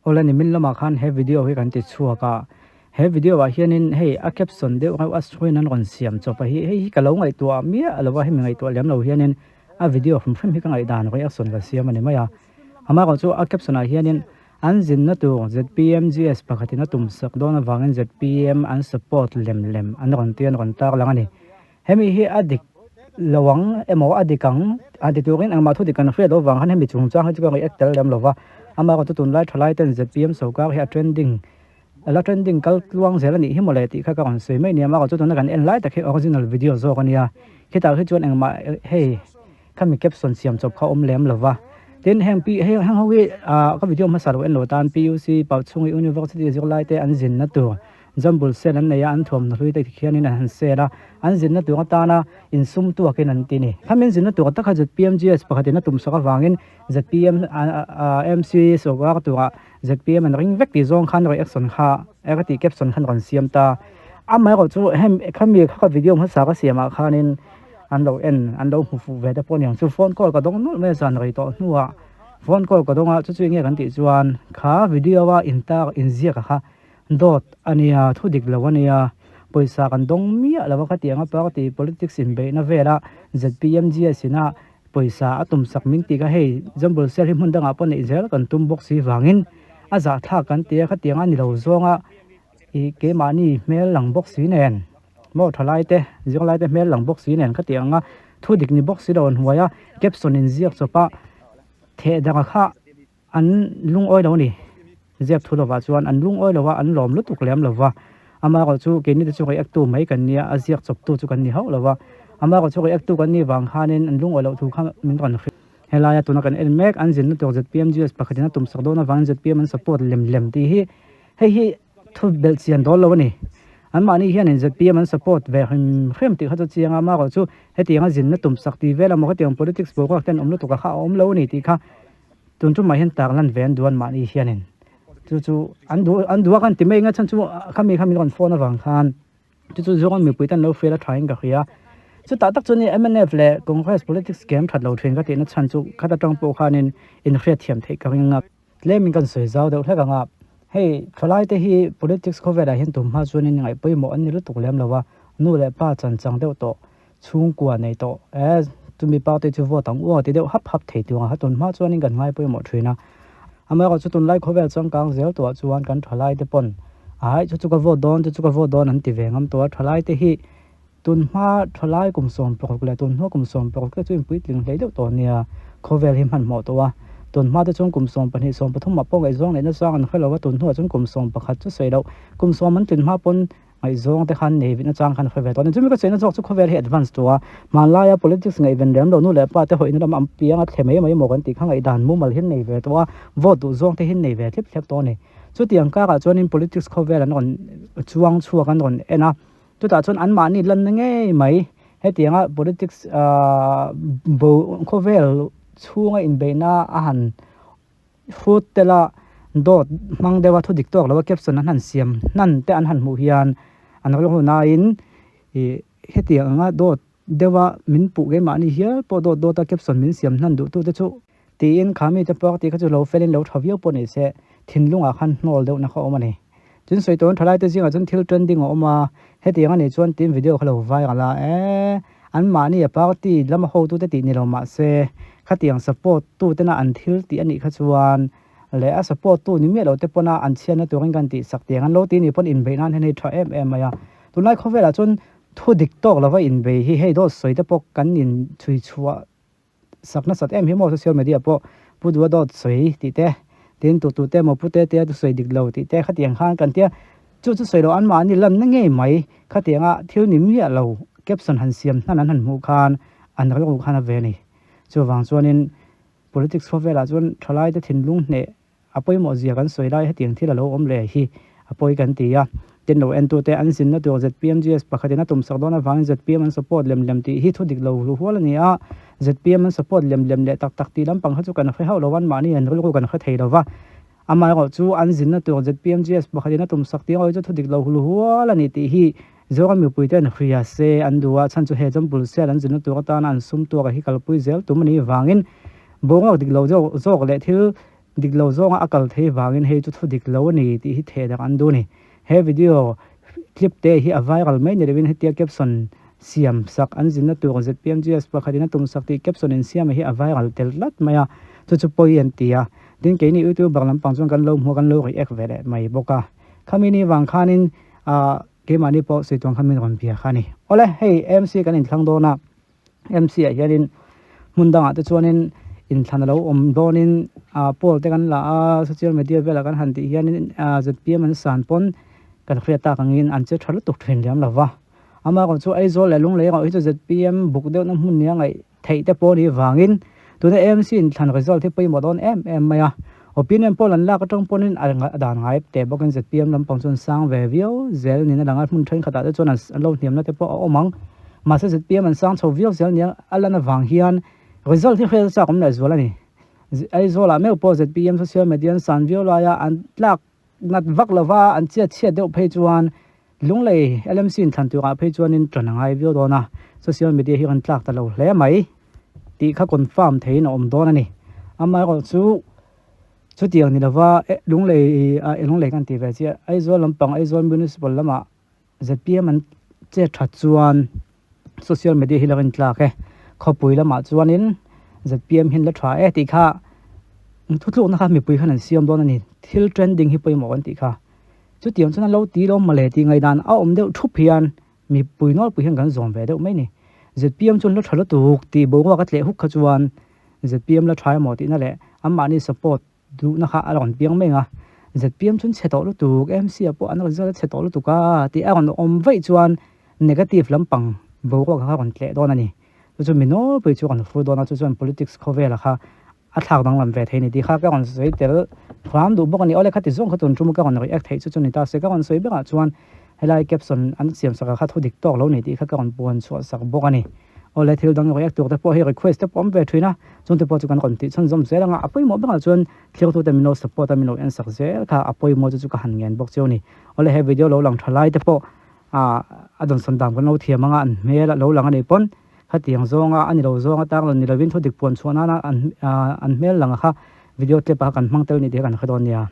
Awle nimin lamah khan he video hi kan ti chhuak a, he video ah hianin hei a caption deuh reuh a screen an rawn siam chawp a hi, hei hi ka lo ngaihtuah miah lo a, hemi ngaihtuah lem lo hianin a video hrim hrim hi ka ngaihdan reaction ka siam a ni mai a. Amaherawhchu chu a caption ah hianin an zinna tur ZPMGS pakhatin a tum sak dawn avangin zpm an support lem lem an rawn ti an rawn tarlang a ni. Hemi hi a dik lo ang emaw a dik ang a ti turin engmah thu dik kan hriat loh vang khan hemi chungchang hi chu ka react tel lem lo va. Amaherawhchu tunlai thalai ten zpm sawrkar hi a trending a la trending kal tluang zel a nih hi mawle tih kha ka rawn sawi mai nia. Amaherawhchu tuna kan en lai tak hi original video zawk a nia. Khitah hi chuan engmah hei khami caption siam chawp kha a awm lem lo va. Tin heng pi heng ho hi ah ka video hmasa lo en lo tan PUC Pauchhungi University zirlai te an zinna tur Jambul sel an nei a, an thuamhnaw hlui te khianin an han sel a, an zinna tur atana insum tuakin an ti ni. Khami an zinna tur tak kha ZPMGS pakhatin a tum sak avangin zpm MC sawrkar turah zpm an ring vek tih zawng khan reaction kha ka tih caption khan rawn siam ta. Amaherawh chu hem khami kha ka video hmasa ka siamah khanin an lo en an lo hmu fuh ve te pawh aniang chu phone call ka dawng nawlh mai a zan rei tawh hnuah phone call ka dawng a chu chu enge kan tih chuan kha video a intar inziak kha Dawt a nia, thu dik lo a nia, pawisa kan dawng miah lo a ka ti ang a party politics inbeihna vela ZPMGS ina pawisa a tum sak min ti kha hei Jambul Cell hi hmun dangah pawh neih zel kan tum bawk si vangin a zahthlak kan ti a khatiang a ni lo zawnga ih keimahni hmel lang bawk si nen maw thalai te zirlai te hmel lang bawk si nen khatiang anga thu dik ni bawk si lo an hnuai a caption inziak chawp a theh danga kha An lungawi lo a ni. Ziak thu lovah chuan an lungawi lo a, an lawm lutuk lem lo va. Amaherawh chu keini te chu react tu mai kan nia, a ziak chawp tu chu kan ni hauh lo va. Amaherawh chu react tu kan nih vang khanin an lungawi loh thu kha min rawn hrilh. Helaia tuna kan en mek, an zinna tur ZPMGS pakhatin a tum sak dawn avangin zpm an support lem lem tih hi hei hi thu belh chian dawn lo a ni. Anmahni hianin zpm an support ve hrim hrim tih kha chu chiang a, amaherawh chu hetianga zinna tum sak tih vel emaw hetiang politics boruak ten awm lutuk a kha a awm lo a ni tih kha Tun tumah hian tak lan ve an duh an mahni hianin chu chu an duh an duh a kan ti mai eng a chhan chu khami kha min rawn phone avang khan chu chu zawng mipui te an lo hriat a tha in ka hria chutah tak chuan mnf leh Congress politics game that lo thin ka tihna chhan chu khat atang pawh khanin inhriat thiam theih ka ring a tlem in kan sawi zau deuh hlek ang a hei thalai te hi politics khawvelah hian tum hma chuanin ngaih pawimawh an ni lutuk lem lo a nu leh pa chan chang deuh tawh Chhungkua nei tawh e, chumi party chu vote ang u a ti deuh hap hap thei tur ang a, tun hma chuanin kan ngai pawimawh thin a. Amaherawh chu tunlai khawvel changkang zel tuah chuan kan thalai te pawn aih chu chu ka vote dawn chu chu ka vote dawn an ti ve ngam tawh a, thalai te hi tun hma thalai kum 16 leh tun hma kum 16 te chu inpuitling hlei deuh tawh nia, khawvel hi hmanhmawh tawh a, tun hma te chuan kum 12 13 ah pawh ngaihzawng neihna sang an hre lo a, tun hnuah chuan kum 11 chu sawi loh kum sawm an tlin hma pawn Ngaihzawng te khan nei vitna chang khan hre ve tawh a ni. Chumi ka sawi na zawk chu khawvel hi advance tawh a, hmanlaia politics ngaihven rem lo nu leh pa te hawihna lam an piang a thle mai mai maw kan tih kha ngaihdan mumal hian nei ve tawh a, vote duh zawng te hian nei ve thlep thlep tawh a ni. Chutiang karah chuanin politics khawvel an rawn chuang chhuak an rawn en a, chutah chuan anmahni lanna ngei mai hetianga politics ahh bo khawvel chhunga inbeihna a han Food tela dawt hmang deuha thu dik tawk loa caption an han siam hnan te an han hmuh hian an rilru nain ih hetiang anga dawt deuha min puh keimahni hial pawh dawt dawta caption min siam hnan duh tute chu tiin kha mite pawh tih kha chu lo felin lo tha viau pawh ni se thinlungah khan hnawl deuhna kha a awm a ni. Tin sawi tawn thalaite zingah chuan thil trending a awm a, hetiang a nih chuan tin video kha lo viral a, eee anmahni a party lama hotute tih ni lo mahse khatiang support tutena an thil tih a nih kha chuan leh a support tu ni miah lo te pawna an chhiatna turin kan tih sak tiang an lo ti ni pawn inbeih nan hian hei tha em em mai a, tunlai khawvelah chuan thu dik tawk lova inbei hi hei dawt sawi te pawh kan inchhui chhuah Sak nasat em hi maw social media pawh Pu Dua dawt sawi tih te, tin tu tu te maw Pu Te te sawi dik lo tih te khatiang khan kan tia chu chu sawi loh an mahni lanna ngei mai khatianga thil ni miah lo caption han siam hnan an han hmuh khan an rilru khan a ve a ni. Chuvang chuanin politics khawvelah chuan thalaite thinlung hneh A pawimawh zia kan sawi lai hetiang thil a lo awm leh hi a pawi kan ti a. Tin lo entute an zinna tur ZPMGS pakhatin a tumsak dawn avangin zpm an support lem lem tih hi thu dik lo hlu hual a ni a. Zpm an support lem lem leh tak tak tih lampang kha chu kan hre hauh lo a, anmahni an rilru kan hre thei lo va. Amaherawh chu an zinna tur ZPMGS pakhatin a tumsak tih erawh hi chu thu dik lo hlu hual a ni tih hi Zoram mipuite an hria se an duh a, chhan chu he Jampul Sial an zinna tur atana an sum tuak a hi kalpui zel tum a nih vangin boruak dik lo zawk leh thil. Dik lo zawnga a kal thei vangin hei chu thu dik lo a ni tih hi theh dak an duh a ni. He video clip te hi a viral mai ni lovin hetia caption siam sak an zinna tur ZPMGS pakhatin a tum sak tih caption in siam hi a viral tel tlat mai a, chu chu pawi an ti a. Tin keini youtuber lampang chuan kan lo hmu a kan lo react ve leh mai bawk a. Khami ni vang khanin ah keimahni pawh sawi tuang kha min rawn bia kha a ni. Awle hei MC kan inthlang dawn a. MC ah hianin hmun dangah te chuanin inthlan a lo awm dawnin ah poll te kan la a, social media velah kan han tih hianin ah zpm an san pawn kan hriat tak angin an che tha lutuk thin lem lo va. Amaherawh chu Aizawl leh Lunglei erawh hi chu zpm buk deuhna hmun nia ngaih theih te pawh ni vangin tuna MC inthlan result hi pawimawh dawn em em mai a. Opinion poll an lak atang pawnin a dan ngai teh bawkin zpm lampang chu an sang ve viau zel niin a lang a, hmun thenkhatah te chuan an lo hniamna te pawh a awm ang. Mahse zpm an sang chho viau zel nia a lan avang hian result hi hriat a chak awm leh zual a ni. Aizawlah meuh pawh zpm social media an san viau laia an tlak nat vak lova an chiat chhiat deuh phei chuan Lunglei LMC inthlan turah phei chuanin tan a ngai viau dawn a, social media hi kan tlak ta lo hle mai tih kha confirm theiin a awm dawn a ni. Amaherawh chu chutiang ni lova Lunglei ah Lunglei kan tih ve chiah Aizawl lampang Aizawl Municipal lamah zpm an chet that chuan social media hi lo in tlak e, khawpui lamah chuanin zpm hian la tha e tih kha thutlukna kha mipui khan an siam dawn a ni, thil trending hi pawimawh kan tih kha. Chutiang chuan a lo ti lo mawle tih ngaihdan a awm deuh thup hian mipui nawlpui hian kan zawm ve deuh mai ni. Zpm chuan la tha lutuk tih boruak a tleh huk kha chuan zpm la tha emaw tihna leh anmahni support duhna kha a rawn piang mai ang a. Zpm chuan chhe tawh lutuk, MC ah pawh an rawn zat a chhe tawh lutuk a tih a rawn awm vaih chuan negative lampang boruak kha a rawn tleh dawn a ni. Chu chu mi nawlpui chu a rawn fur dawn a, chu chuan politics khawvelah kha A thlak danglam ve thei ni tih kha ka rawn sawi tel hram duh bawk a ni. Awle khati zawng kha tun tum ka rawn react theih chu chu ni ta se ka rawn sawi berah chuan helai caption an siam sak ah kha thu dik tawk lo ni tih kha ka rawn puan chhuah sak bawk a ni. Awle thil dang react tur te pawh hei request te pawh awm ve thin a, chung te pawh chu kan rawn tih chhunzawm zel ang a, a pawimawh berah chuan thiltute min lo support a min lo en sak zel kha a pawimawh chu chu ka han ngen bawk chiu a ni. Awle he video lo lang tha lai te pawh ah a dawnsawn dan kan lo thiam ang a, an hmel a lo lang a nih pawn Khatiang zawnga a ni lo zawnga tang lo ni lovin thudik puan chhuah nana an hmel lang kha video clip ah kan hmang tel ni tih kha kan hre dawn nia.